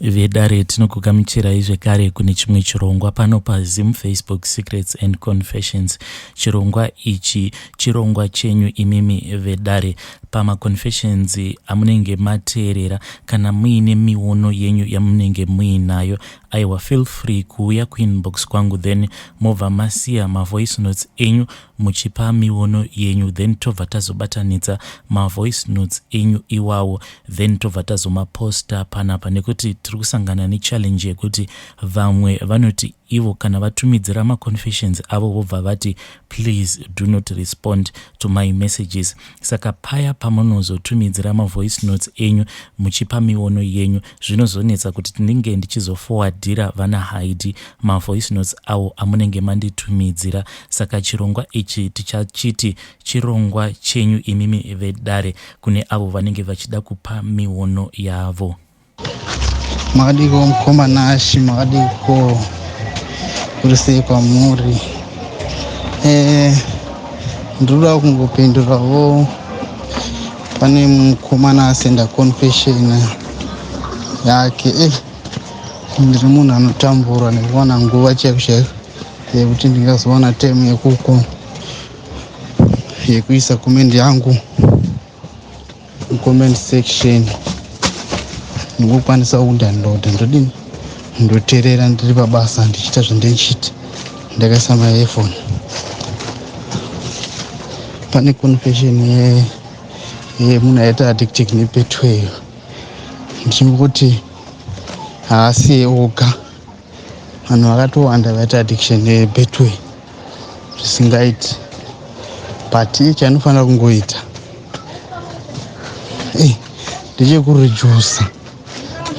Vedare, tinokugamuchirai zvekare kune chimwe chirongwa pano paZim Facebook Secrets and Confessions. Chirongwa ichi chirongwa chenyu imimi vedare. Pamaconfessions amunenge mateerera, kana muine miono yenyu yamunenge muinayo, aiwa, feel free kuuya kuinbox kwangu, then mobva masiya mavoice notes enyu muchipa miono yenyu, then tobva tazobatanidza mavoice notes enyu iwawo, then tobva tazomaposta panapa, nekuti tiri kusangana nechallenge yekuti vamwe vanoti ivo kana vatumidzira maconfessions avo, vobva vati, "Please do not respond to my messages." Saka paya pamunozotumidzira mavoice notes enyu muchipa miono yenyu, zvinozonetsa kuti tinenge ndichizoforwardira vana Haidi mavoice notes avo amunenge manditumidzira. Saka chirongwa ichi tichachiti chirongwa chenyu imimi vedare, kune avo vanenge vachida kupa miono yavo. Makadiko, mukoma Nashi? Makadiko? Kuri sei kwamuri? Ndinoda kungopindurawo pane mukomana asenda confession yake. Ndiri munhu anotambura nekuwana nguva chaiko chaiko yekuti ndingazowana time yekuko yekuisa comment yangu mucomment section, ndingokwanisa kudownloada, ndodini, ndoteerera ndiri pabasa ndichiita zvandinchiita ndakaisa maearphone. Pane confession yemunhu aita addicted neBetway, ndichingoti haasi oga, vanhu vakatowanda vaita addiction neBetway zvisingaiti. But iye chaanofanira kungoita ndechekuredusa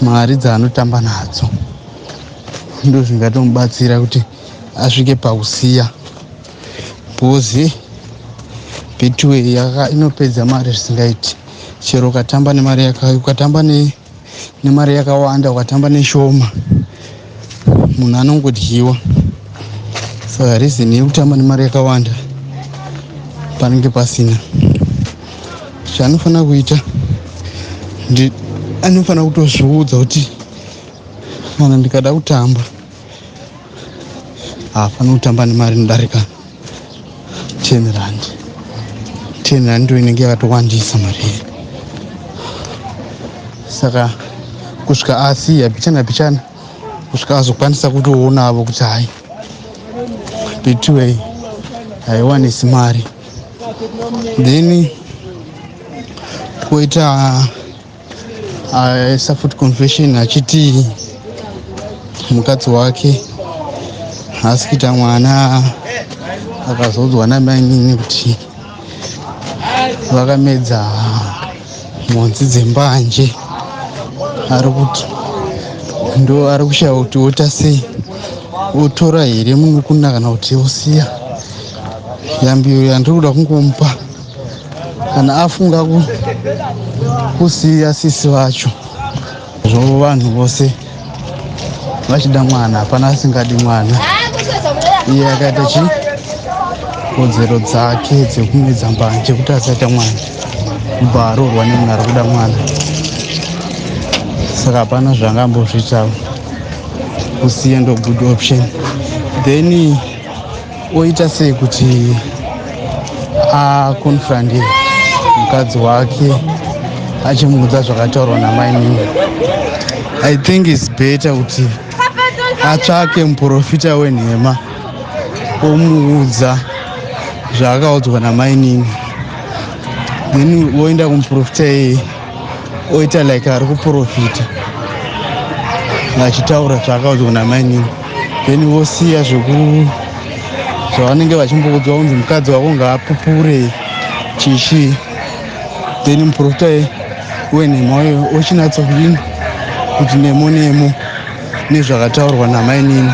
mari dzaanotamba nadzo, ndo zvingatomubatsira kuti asvike pakusiya, because Betway inopedza mari zvisingaiti. Chero ukatamba nemari, ukatamba nemari yakawanda, ukatamba neshoma, munhu anongodyiwa. Saka reason yekutamba nemari yakawanda panenge pasina. Chaanofanira kuita, anofanira kutozviudza kuti kana ndikada kutamba, haafaniri kutamba nemari inodarika R10. R10 ndo inenge yakatowandisa mari iyi. Saka kusvika asiya pichana pichana, kusvika azokwanisa kutoonavo kuti hai, Betway haiwanisi mari. Then koita aisa futi confession achiti mukadzi wake haasi kuita mwana, akazodzwa namainini kuti vakamedza mhodzi dzembanje. Ari kuti ndo ari kushaya kuti oita sei, otora here munukuna kana kuti osiya. Yambiro yandiri kuda kungomupa, kana afunga kusiya sisi vacho zvo, vanhu vose vachida mwana, hapana asingadi mwana. Iye akaita chi kodzero dzake dzekumedza mbanje kuti asaita mwana, kubva aroorwa nemunhu ari kuda mwana. Saka hapana zvangambozviita, kusiya ndo good option. Then oita sei kuti aconfronte mukadzi wake achimuudza zvakataurwa namainini? I think it's better kuti atsvake muprofita wenhema, omuudza zvaakaudzwa namainini, then woenda kumuprofita iyeye, oita like ari kuprofita achitaura zvaakaudzwa namainini, then vosiya zveku zvavanenge vachimboudzwa kunzi mukadzi wako ngaapupure chichi. Then muprofita wenhema uyo ochinatsa kudini kuti nemo nemo nezvakataurwa namainini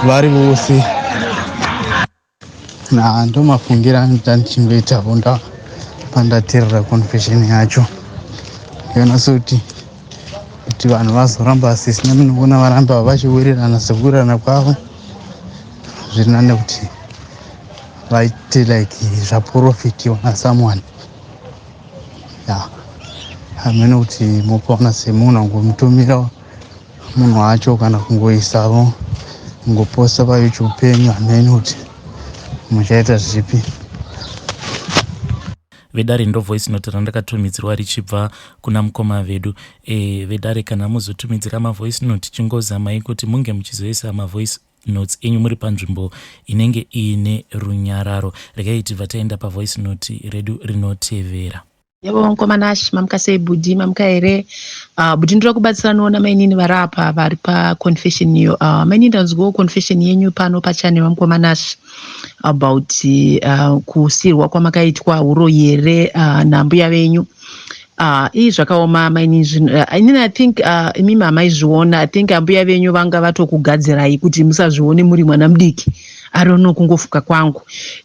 vari vose. Na ndo mafungira anoita ndichingoitawo nda pandateerera confession yacho, ndiona sekuti kuti vanhu vazoramba sisi nemunoona varamba vachiwirirana sekuwirirana kwavo, zviri nane kuti vaite like zvaprofitiwa nasomeone. Ya, hamene kuti mupaona semunhu angomutumira. munhu wacho kana kungoisavo kungoposta paYouTube penyu, hameni kuti muchaita zvipi. Vedare, ndo voice note randakatumidzirwa richibva kuna mukoma vedu. Vedare, kana muzotumidzira mavoice note, chingozamai kuti munge muchizoisa mavoice notes enyu muri panzvimbo inenge iine runyararo. Regai tibva taenda pavoice note redu rinotevera. Yebo, mukoma Nash, mamuka sei bhudhi? Mamuka here? Bhudhi, ndoda kubatsira noona mainini vari apa, vari paconfession iyo. Mainini, ndanzwawo confession yenyu pano pachannel, vamukoma Nash, about kusiyirwa kwamakaitwa uroyi here nambuya venyu. Ii, zvakaoma mainini. Inini I think imimi hamaizviona. I think ambuya venyu vanga vatokugadzirai kuti musazvione muri mwana mudiki. I don't know, kungofuka kwangu.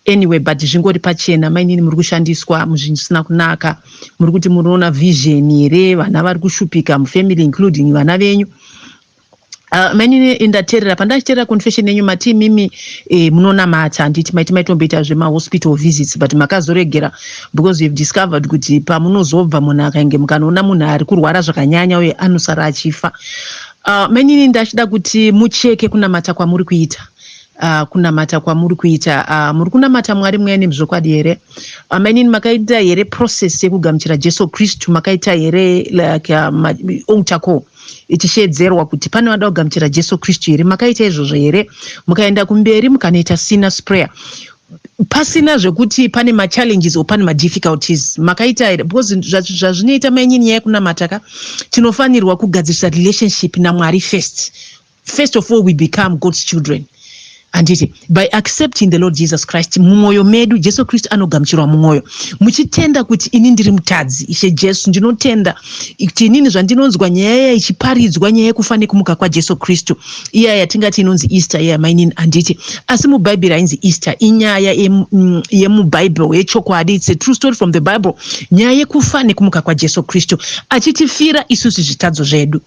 Anyway, but zvingori pachena, mainini, muri kushandiswa muzvinhu zvisina kunaka. Muri kuti munoona vision here, vana vari kushupika mufamily, including vana venyu. Mainini, ndateerera, pandachiteerera confession yenyu, mati imimi munonamata, handiti? Maiti maitomboita zvemahospital visits, but makazoregera because you've discovered kuti pamunozobva, munhu akainge mukanoona munhu ari kurwara zvakanyanya uye anosara achifa. Mainini, ndachida kuti mucheke kunamata kwamuri kuita. Kunamata kwamuri kuita, muri kunamata Mwari mweya nemuzvokwadi here? Mainini, makaita here process yekugamuchira Jesu Kristu? Makaita here like altar call, ichishedzerwa kuti pane vada kugamuchira Jesu Kristu here? Makaita izvozvo here? Mukaenda kumberi mukanoita sinner's prayer pasina zvekuti pane machallenges or pane madifficulties, makaita here? Because zvazvinoita, mainini, nyaya yekunamata ka, tinofanirwa kugadzirisa relationship naMwari first. First of all, we become God's children, handiti, by accepting the Lord Jesus Christ mumwoyo medu. Jesu Kristu anogamuchirwa mumwoyo muchitenda kuti ini ndiri mutadzi, Ishe Jesu, ndinotenda kuti inini zvandinonzwa nyaya ichiparidzwa, nyaya yekufa nekumuka kwaJesu Kristu, iya yatingati inonzi Easter iya, mainini, handiti? Asi mubhaibheri hainzi Easter, inyaya yemubhaibheri yechokwadi. It's a true story from the Bible, nyaya yekufa nekumuka kwaJesu Kristu achitifira isusu zvitadzo zvedu,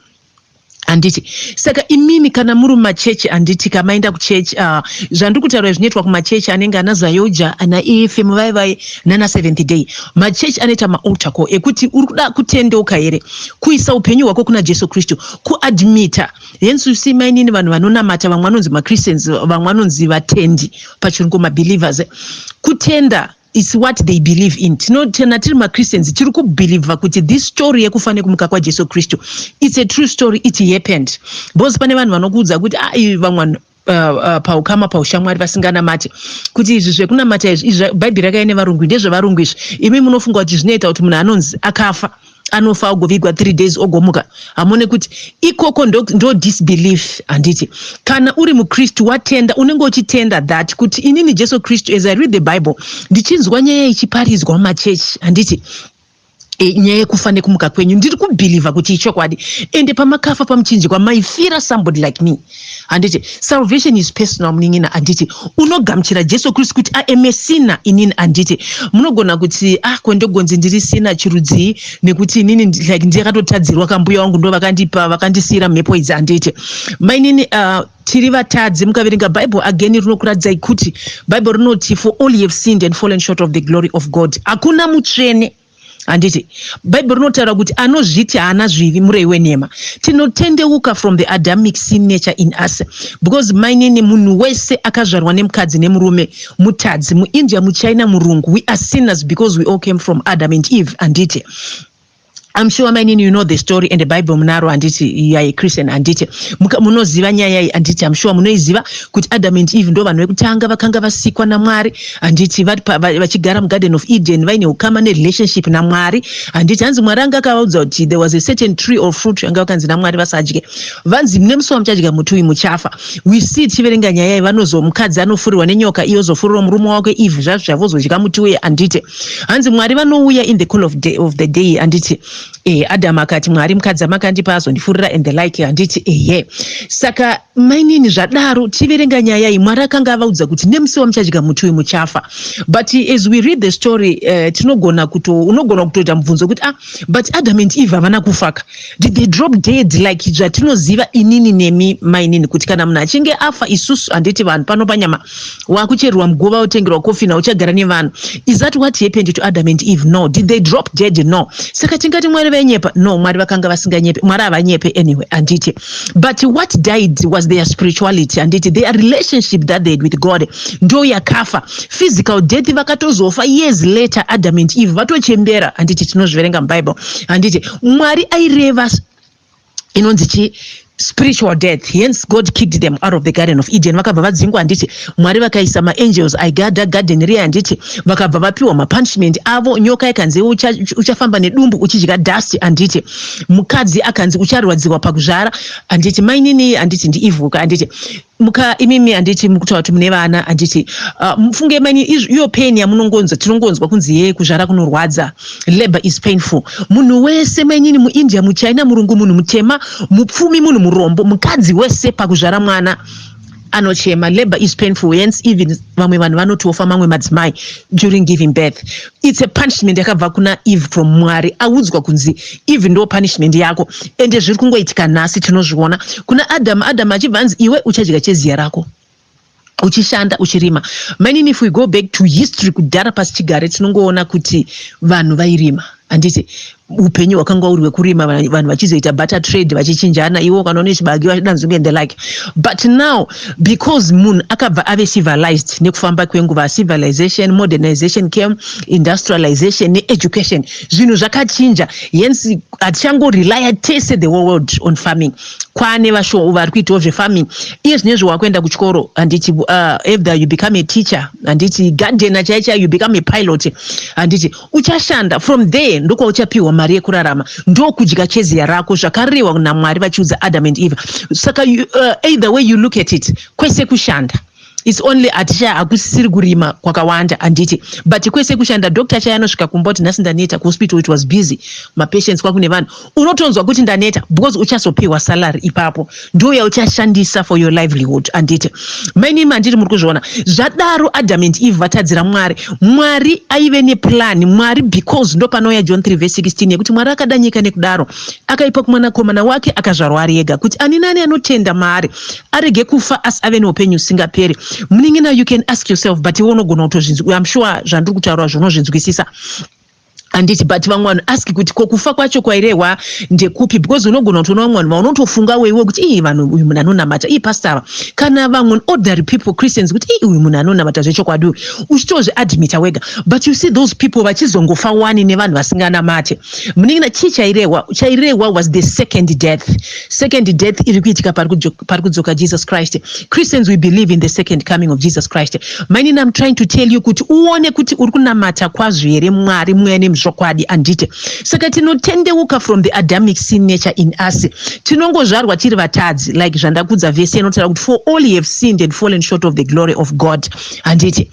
handiti? Saka imimi kana muri mumachechi, handiti, kamaenda kuchechi, zvandiri kutaura zvinoitwa kumachechi anenge ana ZAOGA, ana AFM, vai vai, nana Seventh Day, machechi anoita maaltar call ekuti uri kuda kutendeuka here, kuisa upenyu hwako kuna Jesu Kristu, kuadmita. Hence you see, mainini, vanhu vanonamata, vamwe vanonzi maChristians, vamwe vanonzi vatendi, pachirungu mabelievers. Kutenda is what they believe in. Tinotenda tiri maChristians, tiri kubhelievha kuti this story yekufa nekumuka kwaJesu Kristu, it's a true story, it happened. Because pane vanhu vanokuudza kuti ah, vamwe paukama, paushamwari, vasinganamati, kuti izvi zvekunamata izvi, izvi Bhaibheri rakaiya nevarungu, ndezvevarungu izvi. Imi munofunga kuti zvinoita kuti munhu anonzi akafa, anofa, ogovigwa 3 days, ogomuka? Hamune kuti ikoko ndo disbelief, handiti? Kana uri mukristu, watenda, unenge uchitenda that kuti inini Jesu Kristu, as I read the Bible, ndichinzwa nyaya ichiparidzwa mumachechi, handiti, nyaya yekufa nekumuka kwenyu, ndiri kubhilivha kuti ichokwadi, ende pamakafa pamuchinjikwa maifira somebody like me, handiti? Salvation is personal, munin'ina, handiti? Unogamuchira Jesu Kristu kuti I am a sinner inini, handiti? Munogona kuti, ah, kwendogonzi ndiri sinner chirudzii, nekuti inini like ndakatotadzirwa, kambuya wangu ndo vakandipa, vakandisiyira mhepo idzi, handiti? Mainini, tiri vatadzi. Mukaverenga Bible again, rinokuratidzai kuti Bible rinoti, "For all have sinned and fallen short of the glory of God." Hakuna mutsvene, handiti? Bhaibheri rinotaura kuti anozviti haana zvivi murei wenhema. Tinotendeuka from the Adamic sin nature in us, because mainini, munhu wese akazvarwa nemukadzi nemurume mutadzi, muIndia, muChina, murungu. We are sinners because we all came from Adam and Eve, handiti? I'm sure, mainini, you know the story and the Bible munaro, handiti? You are a Christian, handiti? Munoziva nyaya iyi, handiti? I'm sure munoiziva kuti Adam and Eve ndo vanhu vekutanga vakanga vasikwa naMwari, handiti? Vachigara muGarden of Eden, vaine ukama nerelationship naMwari, handiti? Hanzi Mwari anga akavaudza kuti there was a certain tree or fruit yanga vakanzi naMwari vasadye. Vanzi nemusi wamuchadya muti uyu muchafa. We see, tichiverenga nyaya iyi, vanozo mukadzi anofurirwa nenyoka, iye ozofurirwa murume wake Eve, zvazvo zvavozodya muti uye, handiti? Hanzi Mwari vanouya in the cool of the day, handiti? Adam akati, "Mwari, mukadzi amakandipa azondifurira," and the like, handiti? Ehe, saka Mainini, zvadaro tiverenga nyaya iyi, Mwari akanga avaudza kuti nemusi wamuchadya muti uyu muchafa. But as we read the story, tinogona kuto unogona kutoita mubvunzo kuti, "Ah, but Adam and Eve havana kufaka. Did they drop dead like zvatinoziva inini nemi, mainini, kuti kana munhu achinge afa, isusu, handiti, vanhu pano panyama wakuchererwa muguva, utengerwa coffin, uchagara nevanhu? Is that what happened to Adam and Eve? No. Did they drop dead? No. Saka tingati Mwari vainyepa? No, Mwari vakanga vasinganyepe. Mwari havanyepe anyway, handiti? But what died was their spirituality, handiti? Their relationship that they had with God ndo yakafa. Physical death, vakatozofa years later, Adam and Eve vatochembera, handiti? Tinozviverenga muBible, handiti? Mwari aireva inonzi chi spiritual death. Hence God kicked them out of the Garden of Eden. Vakabva vadzingwa, handiti? Mwari vakaisa maangels aigadha garden riya, handiti? Vakabva vapiwa mapunishment avo. Nyoka ikanzi, "Uchafamba nedumbu uchidya dust," handiti? Mukadzi akanzi, "Ucharwadziwa pakuzvara," handiti? Mainini, handiti, ndiivhuka, handiti? Muka imimi, handiti, mukutaura kuti mune vana, handiti? Mufunge mani iyo pain yamunongonzwa, tinongonzwa kunzi ye kuzvara kunorwadza, labor is painful. Munhu wese, mainini, muIndia, muChina, murungu, munhu mutema, mupfumi, munhu murombo, mukadzi wese pakuzvara mwana anochema. Labor is painful. Hence even vamwe vanhu vanotofa, mamwe madzimai, during giving birth. It's a punishment yakabva kuna Eve from Mwari, audzwa kunzi, "Eve, ndo punishment yako." Ende zviri kungoitika nhasi, tinozviona kuna Adam. Adam achibva anzi, "Iwe uchadya cheziya rako uchishanda, uchirima." Mainini, if we go back to history, kudhara pasi chigare, tinongoona kuti vanhu vairima, handiti? Upenyu hwakanga uri hwekurima, vanhu vachizoita barter trade, vachichinjana, iwo kana une chibage vachidanzunge and the like. But now, because munhu akabva ave civilized nekufamba kwenguva, civilization, modernization came, industrialization needucation, zvinhu zvakachinja. Hence hatichangorelya tese, the whole world, on farming. Kwane vasho vari kuitawo zvefarming. Iye zvinezvi wakuenda kuchikoro, handiti? Either you become a teacher, handiti, gardener chai chai, you become a pilot, handiti? Uchashanda from there, ndokwauchapiwa mari yekurarama, ndokudya cheziya rako, zvakarehwa naMwari vachiudza Adam and Eve. Saka either way you look at it, kwese kushanda. It's only haticha hakusisiri kurima kwakawanda, handiti? But kwese kushanda. Doctor chai anosvika kumba kuti, "Nhasi ndaneta kuhospital, it was busy, mapatients, kwakune vanhu." Unotonzwa kuti, "Ndaneta," because uchazopiwa salary ipapo, ndo yauchashandisa for your livelihood, handiti, mainimi? Handiti muri kuzviona? Zvadaro, Adam and Eve vatadzira Mwari. Mwari aive neplan. Mwari, because ndo panouya John 3 verse 16 yekuti Mwari akada nyika nekudaro akaipa kumwanakomana wake akazvarwa ari ega, kuti ani nani anotenda maari arege kufa asi ave neupenyu husingaperi. Munin'ina, you can ask yourself, but iwe unogona kutozvinzwa, I'm sure zvandiri kutaura zvinozvinzwisisa, handiti? But vamwe vanhu ask kuti, "Ko kufa kwacho kwairehwa ndekupi?" Because unogona kutoona vamwe vanhu vaunotofunga weiwe kuti, "Ii, vanhu, uyu munhu anonamata, ii, pastor ava," kana vamwe ordinary people, Christians, kuti, "Ii, uyu munhu anonamata zvechokwadi uyu," uchitozviadmita wega. But you see those people vachizongofa wani nevanhu vasinganamate. Munin'ina, chii chairehwa? Chairehwa was the second death. Second death iri kuitika pari kudzoka Jesus Christ. Christians, we believe in the second coming of Jesus Christ. Mainini, I'm trying to tell you kuti uone kuti uri kunamata kwazvo here Mwari mweya nemuzvokwadi, handiti? Saka tinotendeuka from the Adamic sin nature in us. Tinongozvarwa tiri vatadzi, like zvandakudza, vhesi inotaura kuti, "For all have sinned and fallen short of the glory of God," handiti?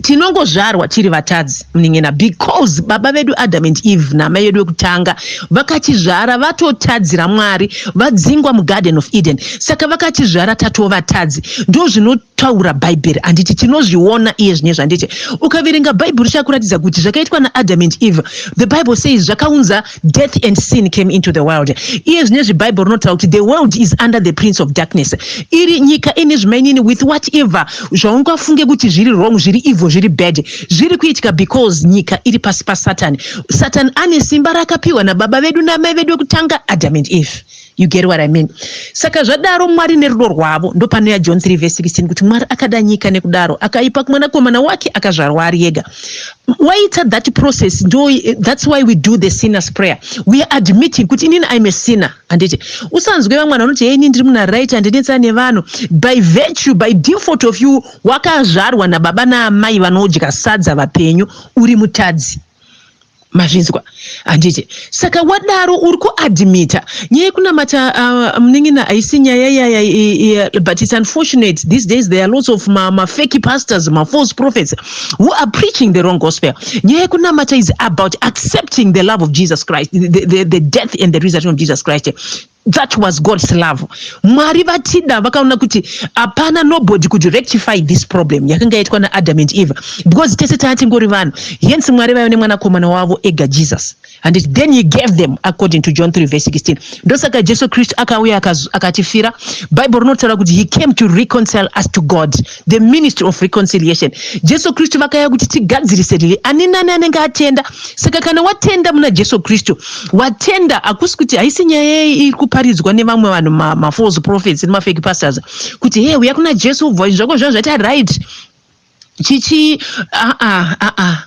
Tinongozvarwa tiri vatadzi, munin'ina, because baba vedu Adam and Eve namai vedu vekutanga vakatizvara vatotadzira Mwari, vadzingwa muGarden of Eden. Saka vakatizvara tatovatadzi. Ndo zvinotaura Bhaibheri, handiti? Tinozviona iye zvinezvi, handiti? Ukaverenga Bhaibheri richakuratidza kuti zvakaitwa naAdam and Eve, the Bible says, zvakaunza death and sin came into the world. Iye zvinezvi Bhaibheri rinotaura kuti the world is under the prince of darkness. Iri nyika ine zvimainini, with whatever zvaungafunge kuti zviri wrong, zviri evil, zviri bad, zviri kuitika because nyika iri pasi paSatani. Satani ane simba rakapiwa nababa vedu namai vedu vekutanga, Adam and Eve. You get what I mean? Saka zvadaro, Mwari nerudo rwavo, ndo panoya John 3 verse 16 kuti Mwari akada nyika nekudaro akaipa kumwanakomana wake akazvarwa ari ega. Waita that process ndo, that's why we do the sinner's prayer. We are admitting kuti, "Inini, I'm a sinner," handiti? Usanzwe vamwe vanhu vanoti, "Hei, ini ndiri munhu right, handinetsana nevanhu." By virtue, by default of you wakazvarwa nababa naamai vanodya sadza vapenyu, uri mutadzi. Mazvinzwa, handiti? Saka wadaro uri kuadmita nyaya yekunamata. Munin'ina, haisi nyaya yaya, but it's unfortunate these days there are lots of mafake pastors, mafalse prophets who are preaching the wrong gospel. Nyaya yekunamata is about accepting the love of Jesus Christ, the death and the resurrection of Jesus Christ. That was God's love. Mwari vatida, vakaona kuti hapana, nobody could rectify this problem yakanga yaitwa naAdam and Eve, because tese taatingori vanhu. Hence Mwari vaiva nemwanakomana wavo ega, Jesus, and then he gave them according to John 3 verse 16. Ndosaka Jesu Kristu akauya, akatifira. Bible rinotaura kuti he came to reconcile us to God, the ministry of reconciliation. Jesu Kristu vakauya kuti tigadzirise riri ani nani anenge atenda. Saka kana watenda muna Jesu Kristu, watenda. Hakusi kuti, haisi nyaya iri kuparidzwa nevamwe vanhu, mafalse prophets nemafake pastors, kuti he, uya kuna Jesu, ubva zvako zvavo zvaita right chichi. Aa, aa,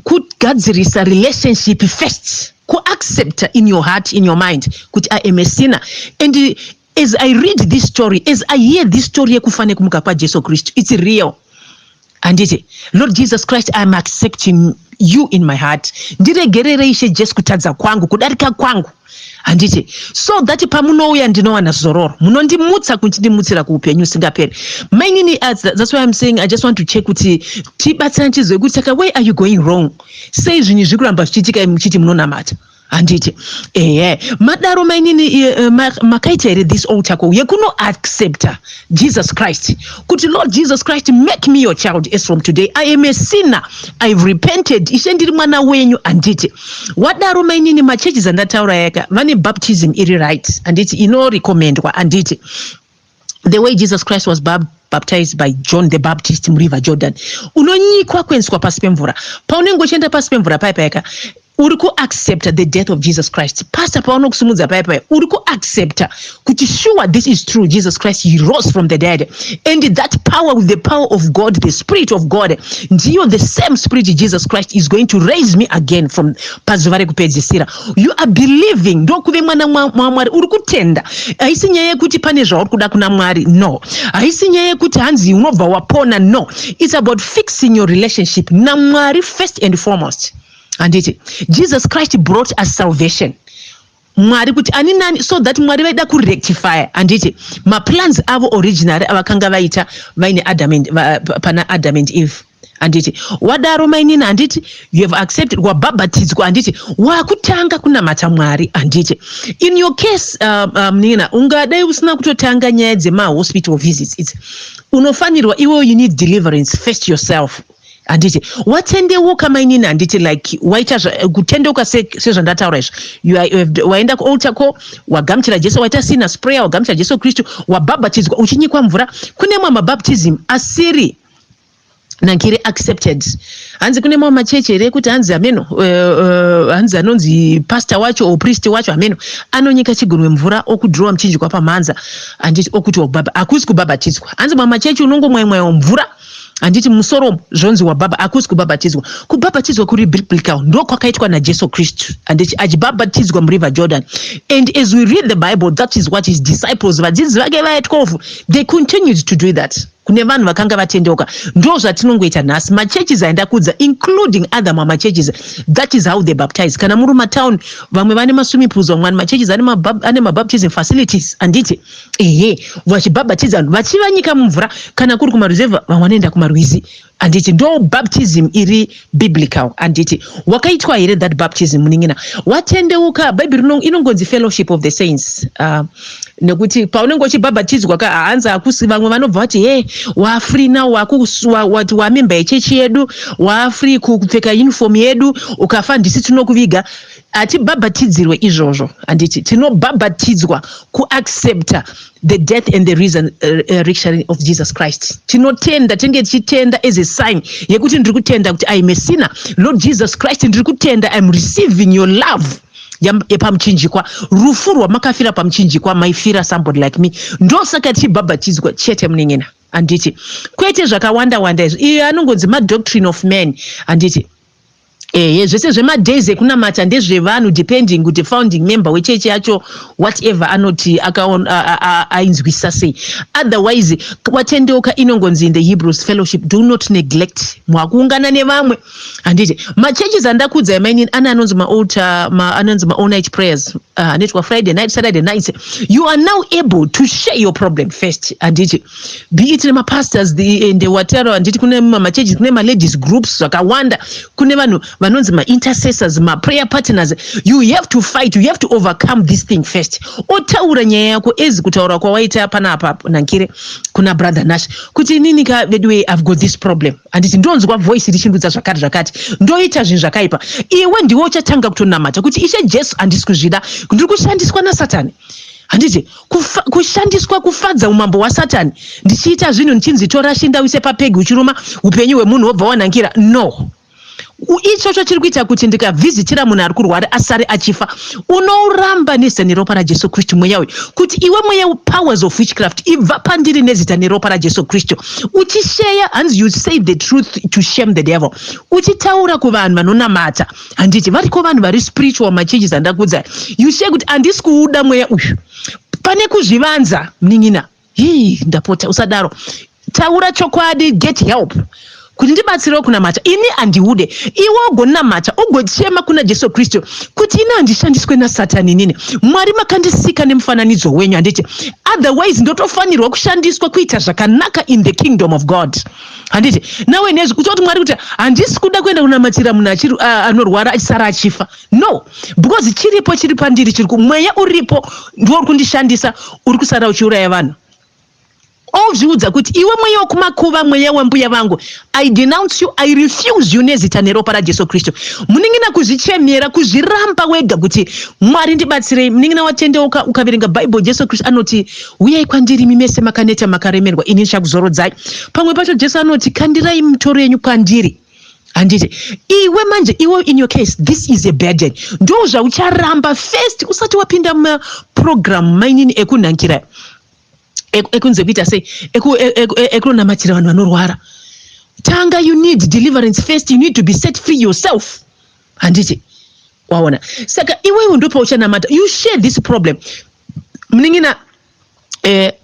kugadzirisa relationship first, kuaccepta in your heart, in your mind, kuti I am a sinner. And as I read this story, as I hear this story yekufa nekumuka kwaJesu Kristu, it's real, handiti? Lord Jesus Christ, I am accepting you in my heart. Ndiregererei, Ishe Jesu, kutadza kwangu, kudarika kwangu, handiti? So that pamunouya ndinowana zororo, munondimutsa kuchindimutsira kuupenyu usingaperi. Mainini, that's why I'm saying I just want to check kuti tibatsirane, tizive kuti saka where are you going wrong? Sei zvinhu zviri kuramba zvichiitika muchiti munonamata, handiti? Ehe, madaro mainini, makaita here this altar call yekunoaccepta Jesus Christ, kuti Lord Jesus Christ, make me your child as from today. I am a sinner, I've repented. Ishe, ndiri mwana wenyu, handiti? Wadaro mainini, machechi andataura yaka vane baptism iri right, handiti? Inorecommendwa, handiti? The way Jesus Christ was baptized by John the Baptist muriver Jordan. Unonyikwa kuendeswa pasi pemvura. Paunenge uchienda pasi pemvura paipaika, uri kuaccepta the death of Jesus Christ. Pastor paunokusimudza paipai, uri kuaccepta kuti sure, this is true, Jesus Christ, he rose from the dead, and that power, with the power of God, the spirit of God, ndiyo the same spirit Jesus Christ is going to raise me again from pazuva rekupedzisira. You are believing, ndokuve mwana waMwari. Uri kutenda. Haisi nyaya yekuti pane zvauri kuda kuna Mwari, no. Haisi nyaya yekuti hanzi unobva wapona, no. It's about fixing your relationship naMwari first and foremost, handiti? Jesus Christ brought us salvation. Mwari kuti ani nani, so that Mwari vaida kurectify, handiti, maplans avo originary avakanga vaita vaine Adam and, pana Adam and Eve, handiti? Wadaro mainini, handiti, you have accepted, wabhabhatidzwa, handiti? Wakutanga kunamata Mwari, handiti? In your case, nina ungadai usina kutotanga nyaya dzemahospital visits idzi. Unofanirwa iwe, you need deliverance first yourself, handiti? Watendeuka mainini, handiti? Like waita kutendeuka sezvandataura izvo. Waenda kualtar call, wagamuchira Jesu, waita sinner's prayer, wagamuchira Jesu Kristu, wabhabhatidzwa uchinyikwa mvura. Kune mamwe mabaptism asiri nankiri accepted. Hanzi kune mamwe machechi here ekuti hanzi hameno, hanzi anonzi pastor wacho or priest wacho, hameno, anonyika chigunwe mvura, okudhirowa muchinjikwa pamhanza, handiti? Okuti hakusi kubhabhatidzwa. Hanzi mamwe machechi unongomwaimwayiwa mvura, handiti, musoro, zvonzi wabhabha. Hakusi kubhabhatidzwa. Kubhabhatidzwa kuri biblical ndo kwakaitwa naJesu Kristu, handiti? Achibhabhatidzwa muriver Jordan. And as we read the Bible, that is what his disciples, vadzidzi vake vaya 12, they continued to do that kune vanhu vakanga vatendeuka. Ndo zvatinongoita nhasi. Machurches aenda kudza, including other mamachurches, that is how they baptize. Kana muri matown, vamwe vane maswimming pools, vamwe machurches ane mabaptism facilities, handiti? Ehe, vachibhabhatidza vanhu vachivanyika mumvura. Kana kuri kumaruzevha, vamwe vanoenda kumarwizi, handiti? Ndo baptism iri biblical, handiti? Wakaitwa here that baptism, munin'ina? Watendeuka? Bhaibheri inongonzi fellowship of the saints, nekuti paunenge uchibhabhatidzwa ka, hanzi hakusi, vamwe vanobva vati, "He, wafree now, wati wamember yechechi yedu, wafree kupfeka uniform yedu, ukafa ndisi tinokuviga." Hatibhabhatidzirwe izvozvo, handiti? Tinobhabhatidzwa kuaccepta the death and the resurrection of Jesus Christ. Tinotenda, tinge tichitenda as a sign yekuti ndiri kutenda kuti I am a sinner. Lord Jesus Christ, ndiri kutenda, I am receiving your love yepamuchinjikwa, rufu rwamakafira pamuchinjikwa. Maifira somebody like me. Ndosaka tichibhabhatidzwa chete, munin'ina, handiti? Kwete zvakawanda wanda izvo. Iyo anongonzi madoctrine of man, handiti? Ehe, zvese zvemadays ekunamata ndezvevanhu, depending kuti founding member wechechi yacho, whatever anoti ainzwisisa sei. Otherwise watendeuka, inongonzi in the Hebrews fellowship, do not neglect, mwakuungana nevamwe, handiti? Machurches andakudzai mainini ane anonzi maaltar, anonzi ma-all night prayers, anoitwa Friday night, Saturday night. You are now able to share your problem first, handiti? Be it nemapastors and whatever, handiti? Kune machurches, kune maladies groups zvakawanda, kune vanhu. Vanonzi maintercessors, maprayer partners. You have to fight, you have to overcome this thing first. Otaura nyaya yako ezi kutaura kwawaita panapa nankire kuna Brother Nash kuti, "Inini ka veduwe, I've got this problem, handiti? Ndonzwa voice richindudza zvakati zvakati, ndoita zvinhu zvakaipa." Iwe ndiwe uchatanga kutonamata kuti, "Ishe Jesu, handisi kuzvida, ndiri kushandiswa naSatani, handiti? Kushandiswa kufadza umambo hwaSatani, ndichiita zvinhu ndichinzi tora shinda uise papegi uchiruma upenyu hwemunhu wobva wanhangira. No, ichocho chiri kuita kuti ndikavhizitira munhu ari kurwara asare achifa." Unouramba nezita neropa raJesu Kristu mweya uyu, kuti, "Iwe mweya, powers of witchcraft, ibva pandiri nezita neropa raJesu Kristu." Uchisheya, hanzi you say the truth to shame the devil. Uchitaura kuvanhu vanonamata, handiti? Variko vanhu vari spiritual, machurches andakuudzai. You share kuti, "Handisi kuuda mweya uyu." Pane kuzvivanza, munin'ina, hii, ndapota usadaro. Taura chokwadi, get help kuti, "Ndibatsirewo kunamata, ini handiude." Iwe ugonamata, ugochema kuna Jesu Kristu kuti, "Ini handishandiswe naSatani. Inini Mwari makandisika nemufananidzo wenyu, handiti? Otherwise ndotofanirwa kushandiswa kuita zvakanaka in the kingdom of God, handiti?" Nawe nezvi kutoti Mwari kuti, "Handisi kuda kuenda kunamatira munhu anorwara achisara achifa. No, because chiripo chiri pandiri, chiri mweya uripo ndiwo uri kundishandisa, uri kusara uchiuraya vanhu." Ozviudza kuti, "Iwe mweya wekumakuva, mweya wembuya vangu, I denounce you, I refuse you nezita neropa raJesu Kristu." Munin'ina, kuzvichemera, kuzviramba wega kuti, "Mwari, ndibatsirei." Munin'ina, watendeuka, ukaverenga Bhaibheri, Jesu Kristu anoti, "Uyai kwandiri mimese makaneta makaremerwa, ini ndichakuzorodzai." Pamwe pacho Jesu anoti, "Kandirai mitoro yenyu kwandiri," handiti? Iwe manje, iwe in your case, this is a burden. Ndo zvaucharamba first usati wapinda mumaprogram mainini ekunhankira, ekunze kuita sei, ekunonamatira vanhu vanorwara. Tanga, you need deliverance first. You need to be set free yourself, handiti? Waona? Saka iwewe ndo pauchanamata. You share this problem, munin'ina.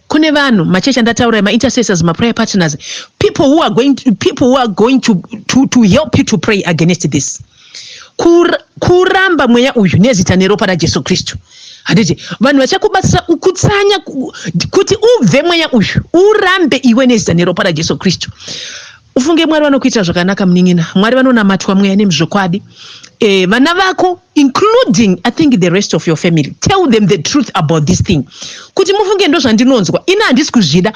Kune vanhu, machechi andataura, maintercessors, maprayer partners, people who are going to help you to pray against this. Kuramba mweya uyu nezita neropa raJesu Kristu, handiti? Vanhu vachakubatsira kutsanya kuti ubve mweya uyu, urambe iwe nezita neropa raJesu Kristu. Ufunge, Mwari vanokuitira zvakanaka, munin'ina. Mwari vanonamatwa mweya nemuzvokwadi. Vana vako, including, I think, the rest of your family, tell them the truth about this thing kuti, "Mufunge, ndo zvandinonzwa, ini handisi kuzvida."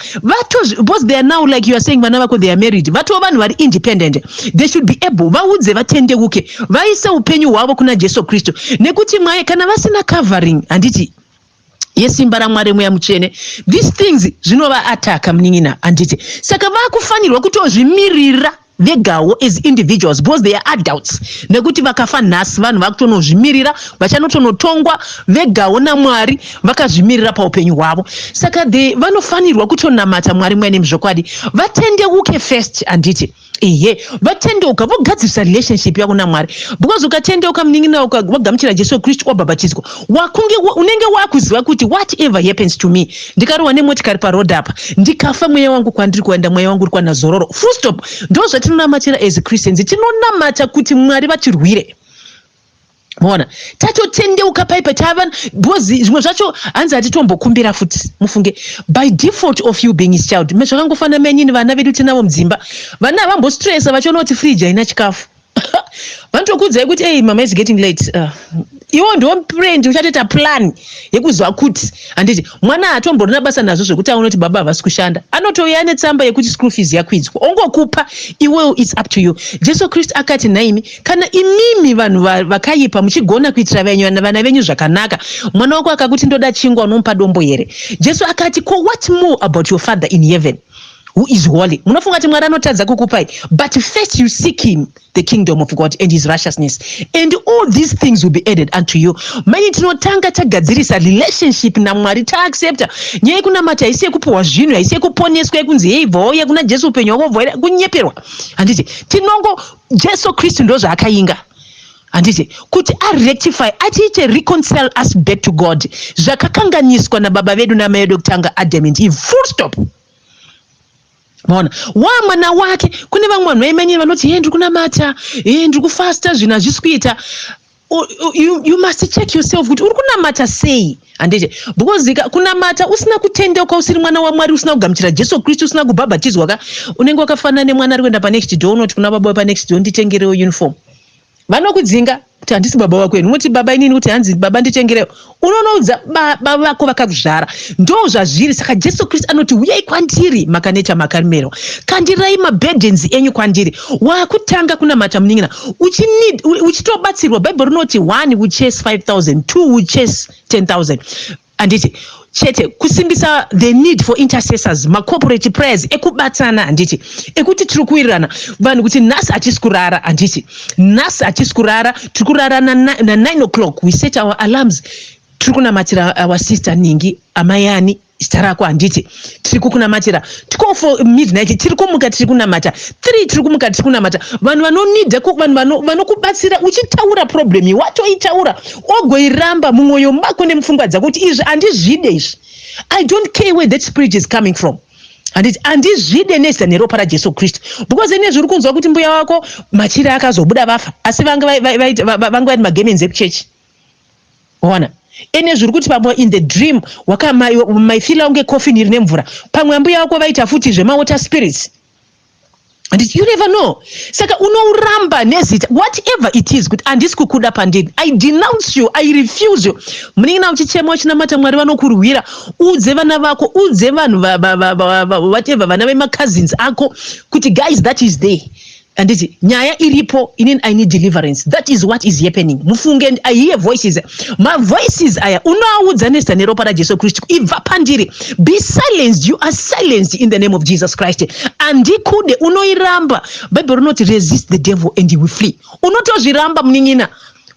Because they are now, like you are saying, vana vako, they are married, vatova vanhu vari independent. They should be able, vaudze vatendeuke, vaise upenyu hwavo kuna Jesu Kristu, nekuti mwai kana vasina covering, handiti, yesimba raMwari, Mweya Mutsvene, these things zvinovaataka, munin'ina, handiti? Saka vakufanirwa kutozvimirira vegawo as individuals because they are adults, nekuti vakafa nhasi, vanhu vakutonozvimirira, vachanotonotongwa vegawo naMwari vakazvimirira paupenyu hwavo. Saka they vanofanirwa kutonamata Mwari mwene muzvokwadi, vatendeuke first, handiti? Iye vatendeuka, vogadzirisa relationship yavo naMwari, because ukatendeuka, munin'ina, wagamuchira Jesu Kristu, wabhabhatidzwa, wakunge unenge wakuziva kuti whatever happens to me, ndikarohwa nemotikari paroad apa ndikafa, mweya wangu kwandiri kuenda, mweya wangu uri kwana zororo, full stop. Ndo zvatinonamatira as Christians. Tinonamata kuti Mwari vatirwire. Maona, tatotendeuka paipa tava, because zvimwe zvacho hanzi hatitombokumbira futi. Mufunge, by default of you being his child, zvakangofanana menyini, vana vedu tinavo mudzimba, vana havambostressa vachiona kuti friji haina chikafu. Vanotokuudzai kuti, "Ei, mama is getting late." Iwo ndiwo friend uchatoita plan yekuziva kuti, handiti, mwana haatomborina basa nazvo zvekuti aone kuti baba havasi kushanda. Anotouya netsamba yekuti school fees yakwidzwa, ongokupa iwewo. It's up to you. Jesu Kristu akati, "Naimi kana imimi vanhu vakaipa muchigona kuitira vana venyu zvakanaka, mwana wako akakuti ndoda chingwa, unomupa dombo here?" Jesu akati, "Ko what more about your Father in heaven who is holy? Munofunga kuti Mwari anotadza kukupai?" But first you seek him, the kingdom of God and his righteousness, and all these things will be added unto you. Mani tinotanga tagadzirisa relationship naMwari, taaccepta nyaya yekunamata. Haisi yekupiwa zvinhu, haisi yekuponeswa, yekunzi hei, bvauya kuna Jesu, upenyu hwako bvaira kunyeperwa, handiti? Tinongo Jesu Kristu ndo zvaakainga, handiti, kuti arectify, achiite reconcile us back to God, zvakakanganiswa nababa vedu namai vedu kutanga, Adam and Eve, full stop. Maona, wa mwana wake. Kune vamwe vanhu vaimanyira vanoti, "He, ndiri kunamata, he, ndiri kufasta, zvinhu hazvisi kuita." You must check yourself kuti uri kunamata sei, handiti? Because kunamata usina kutendeuka, usiri mwana waMwari, usina kugamuchira Jesu Kristu, usina kubhabhatidzwa ka, unenge wakafanana nemwana ari kuenda panext door, unoti kuna baba wepanext door, "Nditengerewo uniform." Vanokudzinga kuti handisi baba vako ini. Unoti baba inini, kuti hanzi baba nditengerewo. Unonoudza baba vako vakakuzvara. Ndo zvazviri. Saka Jesu Kristu anoti, "Uyai kwandiri makaneta, makaremerwa, kandirai maburdens enyu kwandiri." Wakutanga kunamata, munin'ina, uchitobatsirwa. Bhaibheri rinoti one will chase 5000, two will chase 10,000, handiti? Chete kusimbisa the need for intercessors, macorporate prayers ekubatsana, handiti? Ekuti tiri kuwirirana vanhu kuti nhasi hatisi kurara, handiti? Nhasi hatisi kurara, tiri kurara na9 o'clock. We set our alarms. Tiri kunamatira our sister Ningi, amayani zita rako, handiti? Tiri kukunamatira 12 midnight, tiri kumuka, tiri kunamata 3, tiri kumuka, tiri kunamata. Vanhu vanonidha, vanhu vanokubatsira. Uchitaura problem, watoitaura, ogoiramba mumwoyo mako nemupfungwa dzako kuti izvi handizvide izvi. I don't care where that spirit is coming from, handiti? Handizvide nezita neropa raJesu Kristu. Because ine zviri kunzwa kuti mbuya wako machira akazobuda vafa, asi vanga vari magemenzi ekuchechi. Ona, ene zviri kuti pamwe in the dream maifila kunge coffin iri nemvura. Pamwe ambuya vako vaita futi zvemawater spirits, and you never know. Saka unouramba nezita, whatever it is, kuti handisi kukuda pandiri. I denounce you, I refuse you. Munin'ina, uchichema, uchinamata, Mwari vanokurwira. Udze vana vako, udze vanhu, whatever, vana vemacousins ako kuti, "Guys, that is there," handiti? "Nyaya iripo inini, I need deliverance. That is what is happening." Mufunge, I hear voices. Mavoices aya unoaudza nezita neropa raJesu Kristu, "Ibva pandiri. Be silenced. You are silenced in the name of Jesus Christ. Andikude." Unoiramba. Bhaibheri rinoti, "Resist the devil and he will flee." Unotozviramba, munin'ina,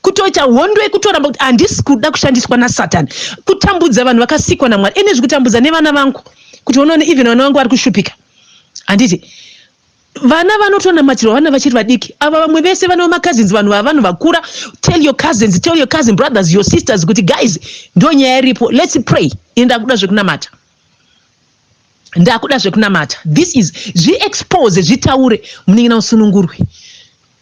kutoita hondo yekutoramba kuti handisi kuda kushandiswa naSatani kutambudza vanhu vakasikwa naMwari. Ene zvekutambudza nevana vangu, kuti unoone even vana vangu vari kushupika, handiti? Vana vanotonamatirwa, vana vachiri vadiki ava. Vamwe vese vane macousins, vanhu vava vanhu vakura. Tell your cousins, tell your cousin brothers, your sisters kuti, "Guys, ndo nyaya iripo. Let's pray. Ini ndakuda zvekunamata, ndakuda zvekunamata." This is zviexpose, zvitaure, munin'ina, usunungurwe,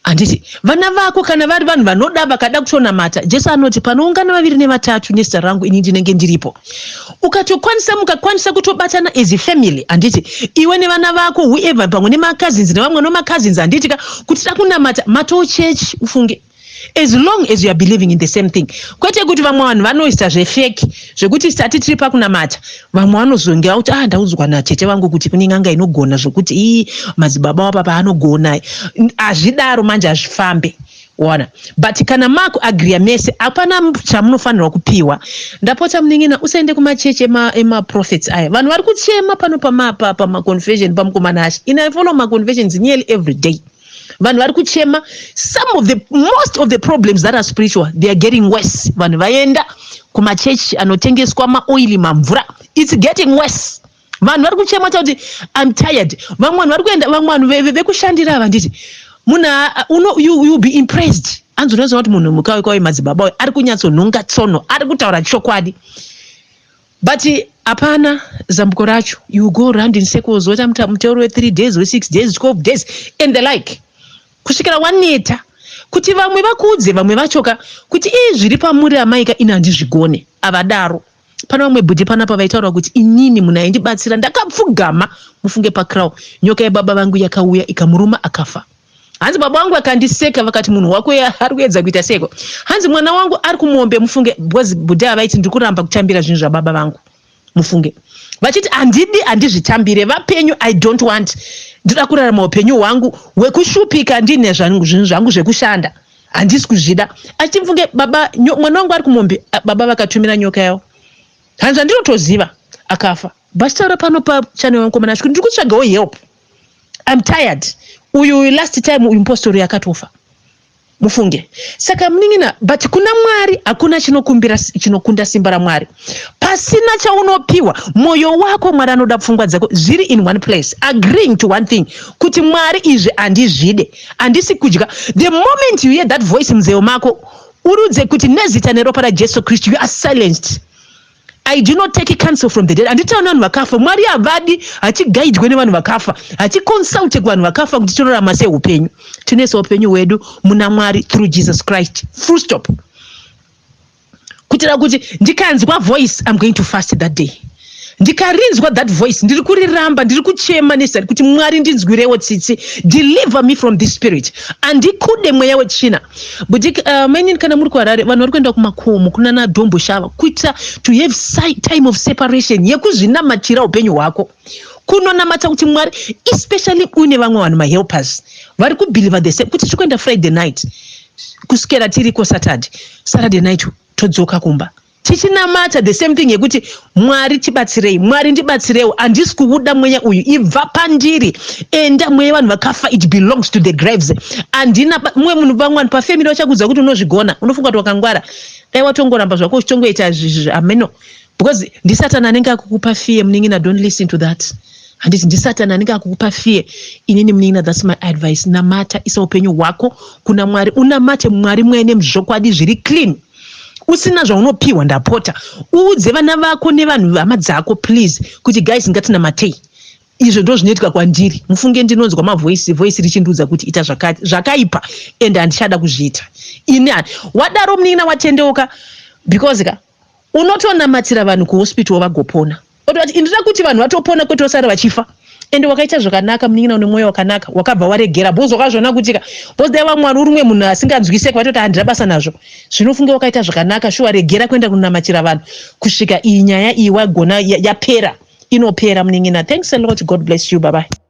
handiti? Vana vako kana vari vanhu vanoda, vakada kutonamata, Jesu anoti, "Panoungana vaviri nevatatu nezita rangu, ini ndinenge ndiripo." Ukatokwanisa, mukakwanisa kutobatana as a family, handiti? Iwe nevana vako, whoever, pamwe nemacousins nevamwe nemacousins, handiti ka, kuti da kunamata, matochechi. Ufunge, as long as you are believing in the same thing, kwete kuti vamwe vanhu vanoisa zvefake, zvekuti tati tiri pakunamata, vamwe vanozongera kuti, "Ah, ndaudzwa natete vangu kuti kune n'anga inogona zvokuti ii madzibaba wapapa anogona." Hazvidaro manje, hazvifambe. Ona, but kana makuagriya mese, hapana chamunofanirwa kupiwa. Ndapota, munin'ina, usaende kumachechi emaprophets aya. Vanhu vari kuchema pano pamaconfession pamukomana Ashe. In I follow maconfessions nearly every day. Vanhu vari kuchema. Some of the most of the problems that are spiritual, they are getting worse. Vanhu vaenda kumachechi anotengeswa maoili, mamvura, it's getting worse. Vanhu vari kuchema kuti, "I'm tired." Vamwe vanhu vari kuenda, vamwe vanhu vekushandira ava, nditi munhu you be impressed. Anzi unoziva kuti munhu mukawekwawe madzibaba uyu ari kunyatsonhonga tsono, ari kutaura chokwadi, but hapana zambuko racho. You go round in circles, woita muteuro we3 days, we6 days, 12 days and the like, kusvikira waneta kuti vamwe vakuudze, vamwe vachoka kuti, "Ii, zviri pamuri amaika, ini handizvigone." Avadaro. Pane vamwe bhudhi panapa vaitaura kuti, "Inini munhu aindibatsira, ndakapfugama, mufunge, pakraal, nyoka yebaba vangu yakauya ikamuruma, akafa." Hanzi, "Baba vangu vakandiseka, vakati, 'Munhu wako ari kuedza kuita seko?' Hanzi, "Mwana wangu ari kumombe." Mufunge, because bhudhi ava vaiti, "Ndiri kuramba kutambira zvinhu zvababa vangu." Mufunge, vachiti, "Handidi, handizvitambire vapenyu. I don't want. Ndoda kurarama upenyu hwangu hwekushupika ndine zvinhu zvangu zvekushanda. Handisi kuzvida." Achiti, mufunge, "Baba, mwana wangu ari kumombe, baba vakatumira nyoka yavo." Hanzi, "Zvandinotoziva, akafa." Bachitaura pano pachannel wamukomana kuti, "Ndiri kutsvagawo help. I'm tired." Uyu last time, uyu mupostori akatofa, mufunge. Saka munin'ina, but kuna Mwari hakuna chinokumbira chinokunda simba raMwari. Pasina chaunopiwa, mwoyo wako, Mwari anoda pfungwa dzako zviri in one place, agreeing to one thing, kuti, "Mwari, izvi handizvide, handisi kudya." The moment you hear that voice munzeve mako, urudze kuti nezita neropa raJesu Kristu, you are silenced. I do not take counsel from the dead. Handitauri nevanhu vakafa. Mwari havadi, hatigaidwe nevanhu vakafa, haticonsulte kuvanhu vakafa kuti tinorarama seupenyu. Tinoisa upenyu hwedu muna Mwari through Jesus Christ, full stop. Kuitira kuti ndikanzwa voice, I'm going to fast that day. Ndikarinzwa that voice, ndiri kuriramba, ndiri kuchema nezari kuti Mwari ndinzwirewo tsitsi, deliver me from this spirit. Handikude mweya wetsvina. But mainini, kana muri kuHarare, vanhu vari kuenda kumakomo kunana Domboshava kuita to have time of separation yekuzvinamatira upenyu hwako, kunonamata kuti Mwari, especially uine vamwe vanhu, mahelpers vari kubelieva the same, kuti tiri kuenda Friday night kuswera tiriko Saturday, Saturday night todzoka kumba tichinamata the same thing yekuti Mwari tibatsirei, Mwari ndibatsireiwo, handisi kuuda mweya uyu, ibva pandiri, enda mweya vanhu vakafa, it belongs to the graves. Handina mumwe munhu. Vamwe vanhu pafamily vachakudza kuti unozvigona, unofunga kuti wakangwara, dai watongoramba zvako uchitongoita ameno, because ndisatani anenge akukupa fear. Munin'ina, don't listen to that, handiti? Ndisatani anenge akukupa fear. Inini munin'ina, that's my advice. Namata, isa upenyu hwako kuna Mwari, unamate Mwari mwene muzvokwadi zviri clean, usina zvaunopiwa. Ndapota, uudze vana vako nevanhu, hama dzako, please, kuti guys, ngatinamatei. Izvo ndo zvinoitika kwandiri, mufunge. Ndinonzwa mavoice, voice richindiudza kuti ita zvakati, zvakaipa, ende handichada kuzviita ini. Wadaro munin'ina, watendeuka, because ka unotonamatira vanhu kuhospital vagopona, ototi indida kuti vanhu vatopona kwete vasara vachifa. Ende wakaita zvakanaka munin'ina, une mwoyo wakanaka, wakabva waregera because wakazviona kuti ka, because dai vamwari uri umwe munhu asinganzwiseki, vatoti handina basa nazvo. Zvinofunge wakaita zvakanaka shuwa. Regera kuenda kunonamatira vanhu kusvika iyi nyaya iyi wagona yapera. Inopera, munin'ina. Thanks a lot, God bless you, bye bye.